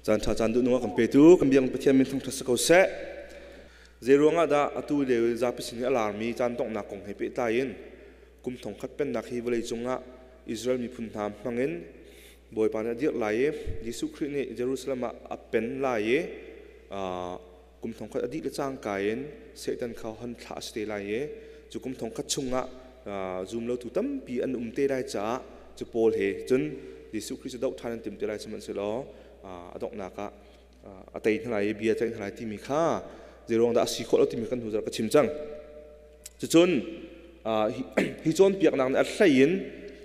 Caan ṭha caan duh nung a kan petu kan biak Pathian min thangṭhat si ko seh. Zei ruangah dah atu lio i zapi sin i a larmi caan donghnak kong he pehtlai in kum thongkhat pennak hi vawlei cungah Israel miphun hna hmangin Bawipa nih a dirh lai i Jesuh Khrih nih Jerusalem ah a pen lai i kum thongkhat a dih le cangka in Satan kha hon thlah a si te lai i cu kum thongkhat chungah zumlotu tampi an um te lai caah cu Paul he cun Jesuh Khrih cu doh ṭhan an tim te lai, sihmanhsehlaw a donghnak ah a tei hna lai i bia ceih hna lai timi kha zeiruang dah a si khawh lo timi kan hnu zarh ka chim cang. Cucun hi cawnpiaknak nih a hlei in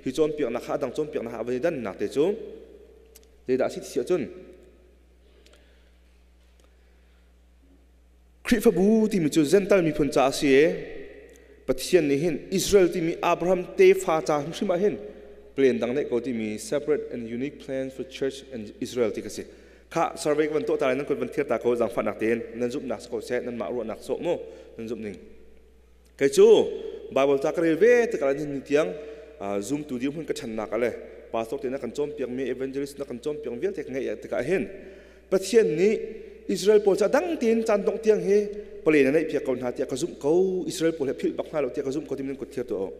hi cawnpiaknak kha a dang cawnpiaknak a van i dannak te cu zeidah a si ti si ahcun, Khrihfabu timi cu Jentail miphun ca a si i Pathian nih hin Israel timi Abraham tefa ca hrimhrim ah hin plan dang neih ko timi, separate and unique plan for church and Israel ti ka si. Kha survey ka van tuah ta lai, nan kut van thir ta ko zaangfahnak tein. Nan zumhnak si ko seh, nanmah ruahnak sawh mu, nan zumh ning. Kei cu Bible ca ka rel ve tikah ni tiang zumtu dirhmun ka ṭhannak ah le pastor te na kan cawnpiakmi, evangelist na kan cawnpiak vialte ka ngeih tikah hin Pathian nih Israel pawl cu a dang tein caan dongh tiang hi palen a neihpiak ko hna tiah ka zumh ko. Israel pawl he philh bak hna lo tiah ka zumh ko timi nan kut thiar tuah u.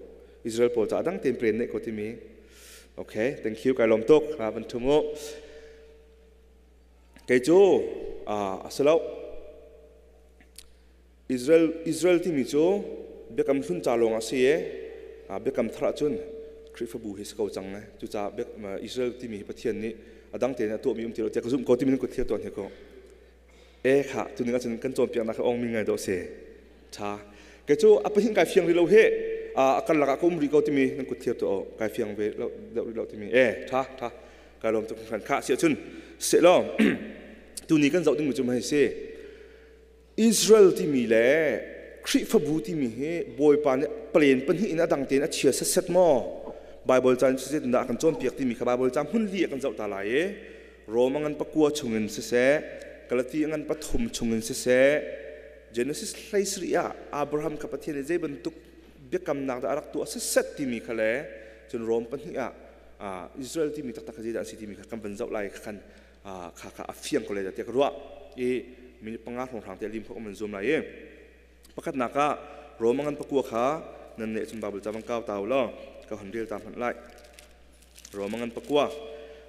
Israel pawl cu a dang tein palen neih ko timi. Okay, thank you, kai lawm tuk. Ha van thum u. Kei cu a si lo. Israel timi cu biakam hlun ca lawng a si i biakam thar ahcun Khrihfabu hi si ko cang. Cucaah Israel timi hi Pathian nih a dang tein a tuahmi um ti lo tiah ka zumh ko timi nan kut thil tuan hi ko. E kha tuning ahcun kan cawnpiaknak hi ong mi ngai dawh si. Tha. Kei cu a pahnih kai fiang rih lo hi, a karlak ah ka um rih ko timi nan kut thil tuah kai fiang ve lo deuh rih lo timi. E tha tha kai lawm tuk hringhran. Kha si ahcun seh law tuni kan zoh dingmi cu hei si. Israel timi le Khrihfabu timi hi Bawipa nih palen pahnih in a dang tein a chia setset maw? Bible caan siseh dah kan cawnpiak timi kha Bible ca hmun li ah kan zoh ta lai i Rome a ngan pakua chungin siseh, Galati a ngan pathum chungin siseh, Genesis 17 ah Abraham kha Pathian nih zei bantuk biakamnak dah a rak tuah setset timi kha le cun Rome pahnih ah Israel timi taktak kha zeidah an si timi kha kan van zoh lai kha khan kha kha a fiang ko lai dah tiah ka ruah i minute 5 hrawnghrang te lim kho kan zoom lai i pakhatnak ah Roma ngan pakua kha nan ne cun Bible ca bang kau tau law ka hon rel ta hmanh lai. Roma ngan pakua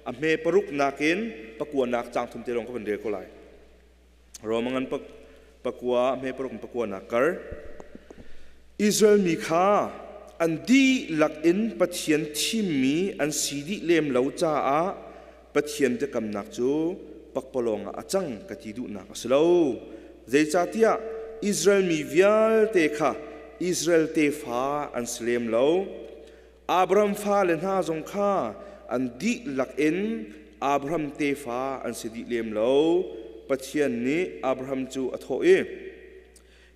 a hme paruk nakin pakua nak chang thum te lawng ka van rel ko lai. Roma ngan pakua hme paruk pakua nak kar. Israel mi kha an dihlak in Pathian thimmi an si dih lem lo caah Pathian biakamnak cu pakpalawng ah a cang ka ti duhnak a si lo. Zeicahtiah Israel mi vialte kha Israel tefa an si lem lo. Abraham fale hna zong kha an dihlak in Abraham tefa an si dih lem lo. Pathian nih Abraham cu a thawh i,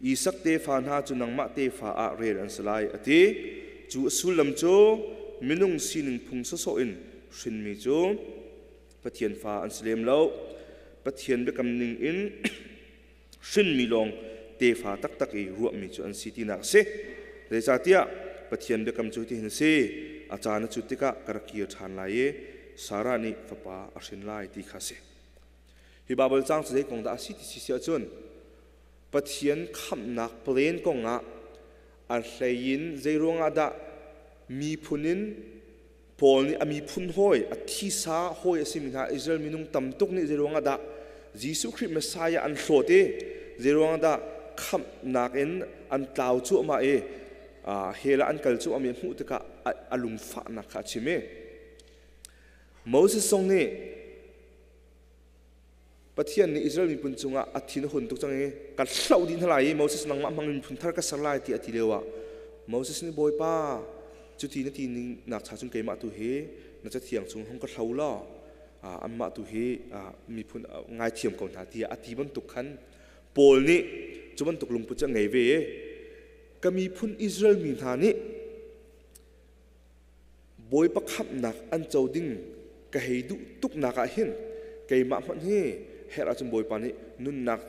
Isak tefa hna cu nangmah tefa ah rel an si lai, a ti. Cu a sullam cu minung sining phung sawsawh in hrinmi cu Pathian fa an si lem lo. Pathian biakam ning in hrinmi lawng tefa taktak i ruahmi cu an si tinak a si. Zeicahtiah Pathian biakam cu hitihin a si: A caan a cut tikah ka rak kir ṭhan lai i Sarah nih fapa a hrin lai, ti kha a si. Hi Baibal caang cu zei kong dah a si ti si ahcun, Pathian khamhnak plan kongah a hleiin zeiruangah dah miphun in Paul nih a miphun hawi, a thisa hawi a simi hna Israel minung tam tuk nih zeiruangah dah Jesuh Khrih Messiah an hlawt i zeiruangah dah khamhnak in an tlau cuahmah i hell ah an kal cuahmah mi hmuh tikah a lungfahnak kha a chim i Moses zong nih Pathian nih Israel miphun cungah a thin a hun tuk cang i ka hloh dih hna lai i Moses nangmah hmang in miphun thar ka ser lai ti a ti lioah Moses nih, Bawipa, cuti na ti ning nak cha cun keimah tu hi na cathiang chung hong ka hlo law anmah tu hi miphun ngaithiam ko hna, tiah a ti bantuk khan Paul nih cu bantuk lungput cu a ngei ve i ka miphun Israel mi hna nih Bawipa khamhnak an co ding ka hei duh tuknak ah hin keimah hmanh hi herh ahcun Bawipa nih nunnak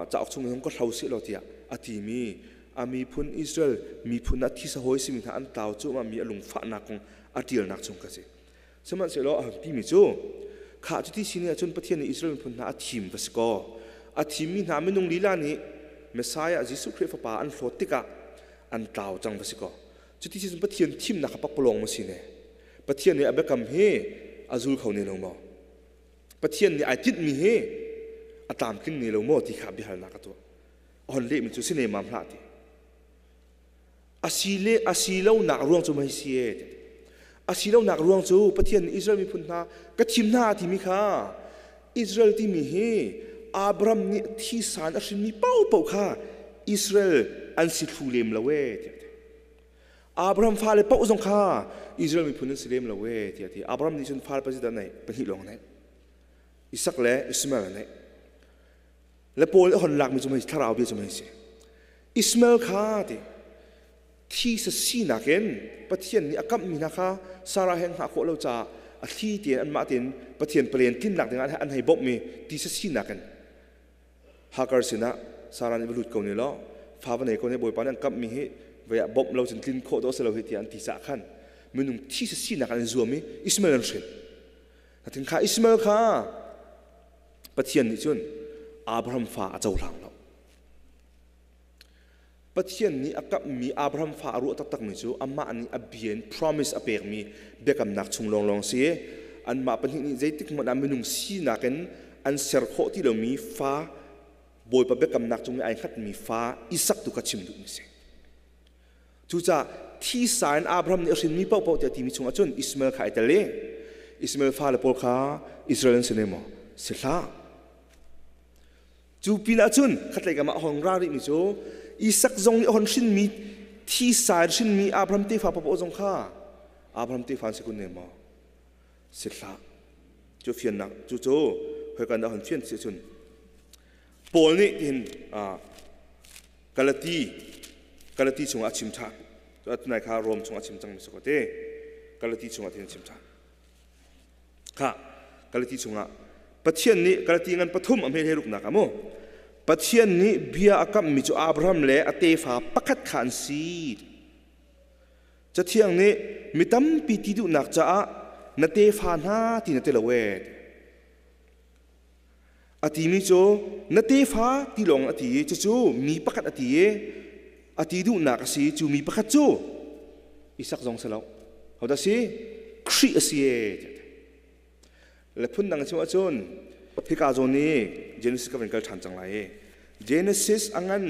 cauk chung in ka hlo seh law tiah a timi, a miphun Israel miphun ah thisa hawi simi hna an tlau cuahmah mi a lungfahnak kong a ṭialnak chung ka si. Sihmanhsehlaw a timi cu Khah cuti si ni ahcun Pathian nih Israel miphun hna a thim va si kaw, a thimmi hna minung lila nih Messiah Jesuh Khrih Fapa an hlawt tikah an tlau cang va si kaw. Cuti si cun Pathian thimnak kha pakpalawng ma si ne? Pathian nih a biakam hi a zul kho ne lo maw? Pathian nih ai tinhmi hi a tlamtling ne lo maw ti kha biahalnak a tuah. A hon lehmi cu si ne mam hlah ti. A si le a si lonak ruang cu mei si e. A si lonak ruang cu Pathian nih Israel miphun hna ka thim hna timi kha Israel timi hi Abraham nih thisan a hrinmi paohpaoh kha Israel an si thlu lem lo e tiah ti. Abraham fale paoh zong kha Israel miphun an si lem lo e tiah ti. Abraham nih cun fale pazit a neih, pahnih lawng a neih. Isak le Ishmael a neih. Le Paul a hon lakmi cu mei thlarau bia cu mei si. Ishmael kha ti thi sa sinak in Pathian nih a kamhmi hna kha Sarah he hngah khawh lo caah a thli tein anmah tein Pathian palen tlinnak dingah an hei bawmhmi ti sa sinak in Hagar sinah Sarah nih va lut ko ne law fa va nei ko ne Bawipa nih an kamhmi hi vei ah bawmh lo cun tlin khawh dawh si lo hi tiah an ti caah khan minung thi sa sinak an zuam i Ishmael an hrin. Natin kha Ishmael kha Pathian nih cun Abraham fa a cohlang lo. Pathian nih a kamhmi Abraham fa a ruah taktakmi cu amah nih a bia in promise a pekmi biakamnak chung lawnglawng si. Anmah pahnih nih zeitik hmanh ah minung sinak in an ser khawh ti lomi fa Bawipa biakamnak cung i ai hngatmi fa Isak tu kha chim duhmi si. Cucaah thisa in Abraham nih a hrinmi paohpaoh tiah timi chungah cun Ishmael kha ai tel i Ishmael fale pawl kha Israel an si ne maw? Si hlah. Cu pinah cun khatlei kam ah a hong ra rihmi cu Isak zong nih a hon hrinmi thisa in hrinmi Abraham tefa paohpaoh zong kha Abraham tefa an si kun ne maw? Si hlah. Cu fiannak cu cu hoi dah hon fian si cun Paul nih tihin Galati Galati chungah a chim ṭhan. Tunai kha Rom chungah a chim cangmi si ko te. Galati chungah tihin a chim ṭhan. Kha Galati chungah Pathian nih Galati ngan pathum a hme he ruknak ah mu Pathian nih bia a kamhmi cu Abraham le a tefa pakhat kha an si. Cathiang nih mi tampi ti duhnak caah na tefa hna ti na ti lo ee. A timi cu na tefa ti lawng a ti i cucu mi pakhat a ti i a ti duhnak a si cu mi pakhat cu Isak zong si lo. Hodah si? Khrih a si ee. Le phundang chim ahcun hika zawn i Genesis ka van kal ṭhan cang lai i Genesis a ngan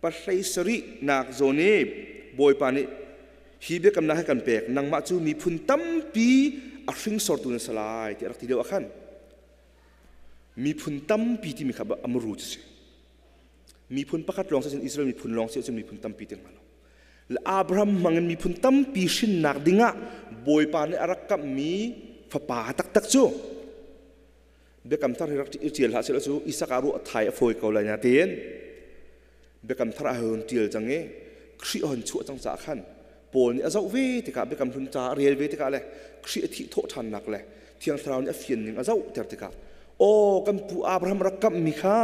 pahlei sarih nak zawn i Bawipa nih hi biakamnak hi kan pek nangmah cu miphun tampi a hringsortu na si lai tiah rak ti deuh ah khan Miphun tampi timi kha a muru cu si. Miphun pakhat lawng si Israel miphun lawng si cun miphun tampi ti hnga lo. Abraham hmangin miphun tampi hrinnak dingah Bawipa nih a rak kamhmi fapa taktak cu biakam thar hi rak ṭial hlah sehla cu Isak ah ruah thai a fawi ko lai na tiin biakam thar a hun ṭial cang i Khrih a hun chuah cang caah khan Paul nih a zoh ve tikah biakam hlun ca a rel ve tikah le Khrih a thih thawh ṭhannak le Thiang Thlarau nih a fian ning a zohter tikah aw kan pu Abraham rak kamhmi kha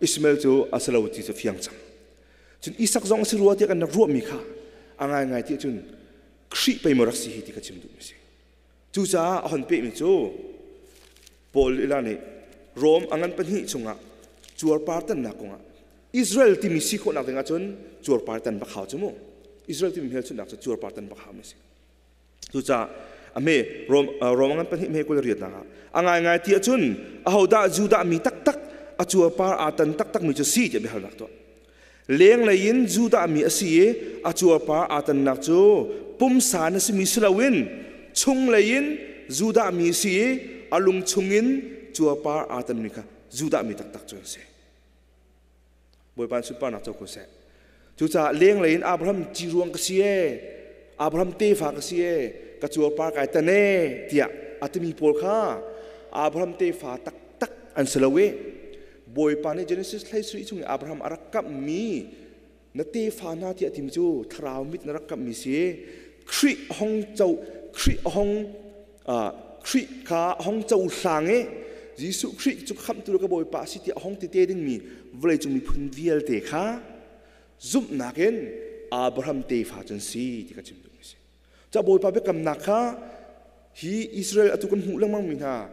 Ishmael cu a si lo ti cu fiang cang. Cun Isak zong a si rua tiah kan rak ruahmi kha a ngaingai ti cun Khrih pei maw rak si hi ti ka chim duhmi si. Cucaah a hon pehmi cu Paul ila nih Rom a ngan pahnih chungah cuarpar tannak kongah Israel timi si khawhnak ding ahcun cuarpar tan bak hau cu mu. Israel timi hmelchunhnak cu cuarpar tan bak hau mi si. Cucaah a hme Rom Rom ngan pahnih hme kul riatnak ah a ngaingai ti ahcun ahodah Judah mi taktak a cuarpar aa tan taktak mi cu si tiah biahalnak tuah. Lenglei in Judah mi a si i a cuarpar aa tannak cu pumsa na simi si loin chunglei in Judah mi a si i a lung chungin cuarpar aa tanmi kha Judah mi taktak cu an si. Bawipa sunparnak co ko seh. Cucaah lenglei in Abraham ci ruang ka si ee, Abraham tefa ka si ee, ka cuarpar kai tan ee tiah a timi pawl kha Abraham tefa taktak an si lo i Bawipa nih Genesis hlei sarih chung i Abraham a rak kamhmi na tefa hna tiah timi cu thlarau mit na rak kamhmi si Khrih hong co Khrih hong Khrih kha hong cohlang i Jesuh Khrih cu khamhtu le ka Bawipa a si tiah hong ti te dingmi vawleicung miphun vialte kha zumhnak in Abraham tefa cun si ti ka chim duhmi si. Ca Bawipa biakamnak kha hi Israel atu kan hmuh lengmang mi hna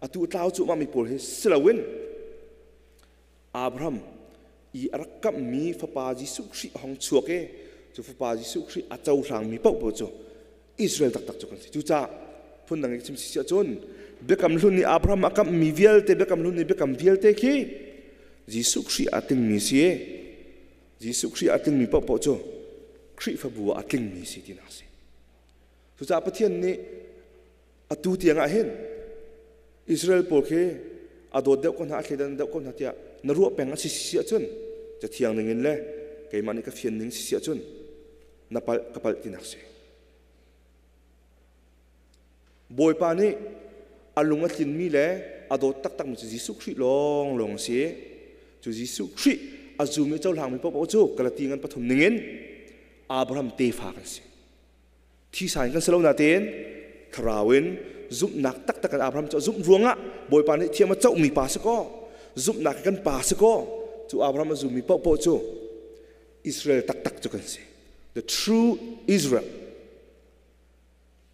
Atu tlau cu mi pawl hi si loin Abraham i a rak kamhmi fapa Jesuh Khrih a hong chuak i cu fapa Jesuh Khrih a cohlangmi paohpaoh cu Israel taktak cu kan si. Cucaah phundang i chim si ahcun biakam hlun nih Abraham a kamhmi vialte, biakam hlun nih biakam vialte khi Jesuh Khrih a tlingmi si i Jesuh Khrih a tlingmi paohpaoh cu Khrihfabu ah a tlingmi si tinak a si. Cucaah Pathian nih atu tiang ah hin Israel pawl khi a dawt deuh ko hna, a thleidan deuh ko hna tiah na ruah peng a si si ahcun cathiang ning in le keimah nih ka fian ning si si ahcun na palh, ka palh tinak si. Bawipa nih a lung a tlinmi le a dawt taktakmi cu Jesuh Khrih lawnglawng a si. Cu Jesuh Khrih a zum i cohlangmi paohpaoh cu Galati ngan pathum ningin Abraham tefa kan si. Thisa in kan si lo natein thlarau in zumhnak taktak in Abraham cu a zumh ruangah Bawipa nih thiam a cohmi pa si kaw, zumhnak kan pa si kaw, cu Abraham a zummi paohpaoh cu Israel taktak cu kan si. The true Israel.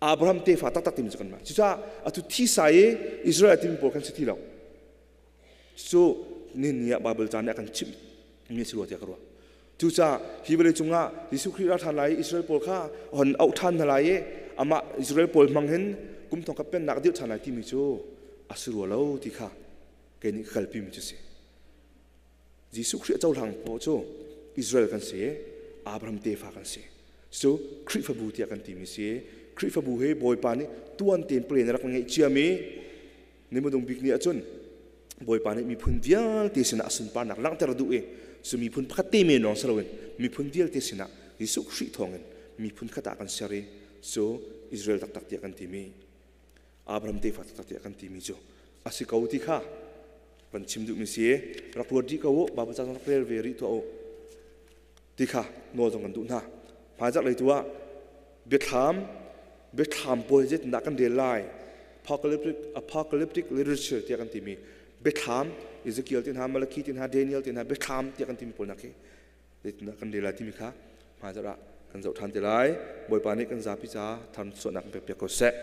Abraham tefa taktak timi cu kan mah. Cucaah atu thisa i Israel timi pawl kan si ti lo. Cu ni ah Bible ca nih a kan chimh mi a si rua tiah ka ruah. Cucaah hi vawlei cungah Jesuh Khrih ra ṭhan lai i Israel pawl kha hon auh ṭhan hna lai i amah Israel pawl hmang hin kum thong khat pennak a dirh ṭhan lai timi cu a si rua lo ti kha kei nih ka kalpi mi cu si. Jesuh Khrih a cohlang paoh cu Israel kan si, Abraham tefa kan si. Cu Khrihfabu tiah kan timi si. Khrihfabu hi Bawipa nih tuan tein plan a rak ngeih ciami ni hmanung bik ni ahcun Bawipa nih miphun vialte sinah a sunparnak langhter a duh i cu miphun pakhat te men lawng si loin miphun vialte sinah Jesuh Khrih thawngin miphun khat ah kan ser i cu Israel taktak tiah kan timi Abraham tefa taktak tiah kan timi cu a si ko ti kha van chim duhmi si. Rak ruat rih ko u, Baibal ca zong rak rel ve rih tuah u ti kha nawl zong kan duh hna. Hmaizarh lei tu ah biathlam biathlam pawl zeitindah kan rel lai, apocalyptic apocalyptic literature tiah kan timi biathlam, Ezekiel ti hna, Malaki ti hna, Daniel ti hna, biathlam tiah kan timi pawl nak hi zeitindah kan rel lai timi kha hmaizarh ah kan zoh ṭhan te lai. Bawipa nih kan zapi ca tharchuahnak kan pek piak ko seh.